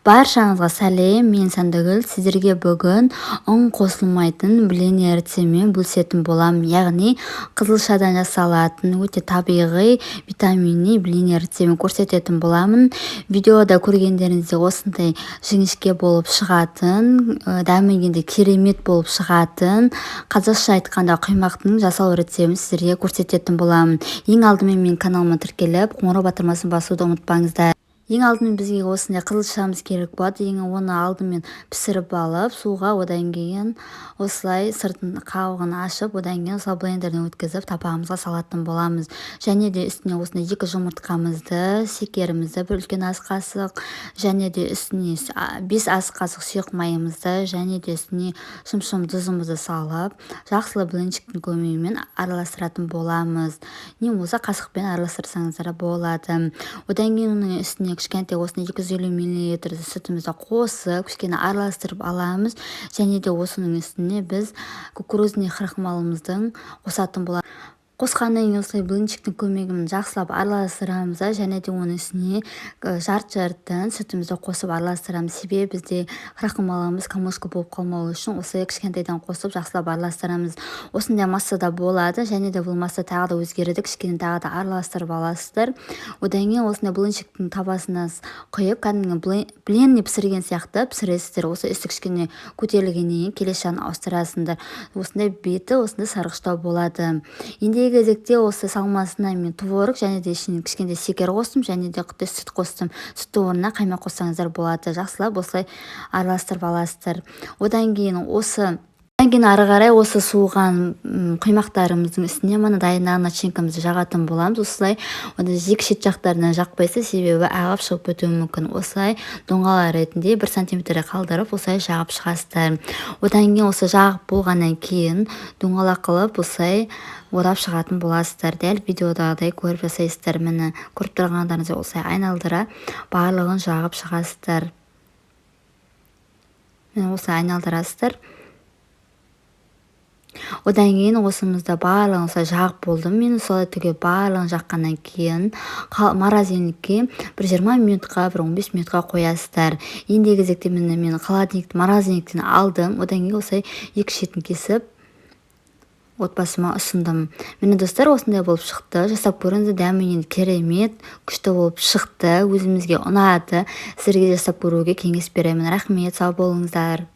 Баршаңызға сәлем, мен Сандыгүл. Сіздерге бүгін ұн қосылмайтын блины рецептімен бөлісетін боламын. Яғни қызылшадан жасалатын өте табиғи, витаминный блины рецептін көрсететін боламын. Видеода көргендеріңіздей, осындай жіңішке болып шығатын, дәмі енді керемет болып шығатын, қазақша айтқанда, құймақтың жасалу рецептін сіздерге көрсететін боламын. Ең алдымен менің каналыма тіркеліп, қоңырау батырмасын басуды ұмытпаңыздар. Ең алдымен бізге осындай қызылшамыз керек болады. Ең оны алдымен пісіріп алып суға, одан кейін осылай сыртын, қабығын ашып, одан кейін осылай блендерден өткізіп, табағымызға салатын боламыз. Және де үстіне осындай екі жұмыртқамызды, шекерімізді, бір үлкен ас қасық, және де үстіне 5 ас қасық сұйық майымызды, және де үстіне шымшым тұзымызды салып, жақсылап блинчиктің көмегімен араластыратын боламыз. Не болмаса қасықпен араластырсаңыздар болады. Одан кейін оның үстіне кішкентай осындай 250 миллилитр сүтімізді қосып, кішкене араластырып аламыз. Және де осының үстіне біз кукурузный крахмалымыздың қосатын боламыз. Қосқаннан кейін осылай блинчиктің көмегімен жақсылап араластырамыз да, және де оның үстіне жарты жартыдан сүтімізді қосып араластырамыз. Себебі бізде крахмалымыз комочка болып қалмауы үшін осылай кішкентайдан қосып, жақсылап араластырамыз. Осындай массада болады. Және де бұл масса тағы да өзгереді, кішкене тағы да араластырып аласыздар. Одан кейін осындай блинчиктің табасына құйып, кәдімгі блинный пісірген сияқты пісіресіздер. Осы үсті кішкене көтерілгеннен кейін келесі жағын ауыстырасыңдар. Осындай беті осындай сарғыштау болады. Ендігі кезекте осы салмасына мен творог және де ішіне кішкентай шекер қостым, және де құттай сүт қостым. Сүттің орнына қаймақ қоссаңыздар болады. Жақсылап осылай араластырып аласыздар. Одан кейін ары қарай осы суыған құймақтарымыздың үстіне мына дайындаған начинкамызды жағатын боламыз. Осылай оны екі шет жақтарынан жақпайсыз, себебі ағып шығып кетуі мүмкін. Осылай доңғалақ ретінде 1 сантиметр қалдырып, осылай жағып шығасыздар. Одан кейін осы жағып болғаннан кейін доңғалақ қылып осылай орап шығатын боласыздар. Дәл видеодағыдай көріп жасайсыздар. Міне, көріп тұрғандарыңыздай, осылай айналдыра барлығын жағып шығасыздар. Міне, осылай айналдырасыздар. Одан кейін осымызды барлығын осылай жағып болдым мен. Солай түгел барлығын жаққаннан кейін морозильникке бір 20 минутқа, бір 15 минутқа қоясыздар. Ендігі кезекте, міне, мен холодильник, морозильниктен алдым. Одан кейін осылай екі шетін кесіп, отбасыма ұсындым. Міне, достар, осындай болып шықты. Жасап көріңіздер, дәмі енді керемет, күшті болып шықты. Өзімізге ұнады, сіздерге жасап көруге кеңес беремін. Рахмет, сау болыңыздар.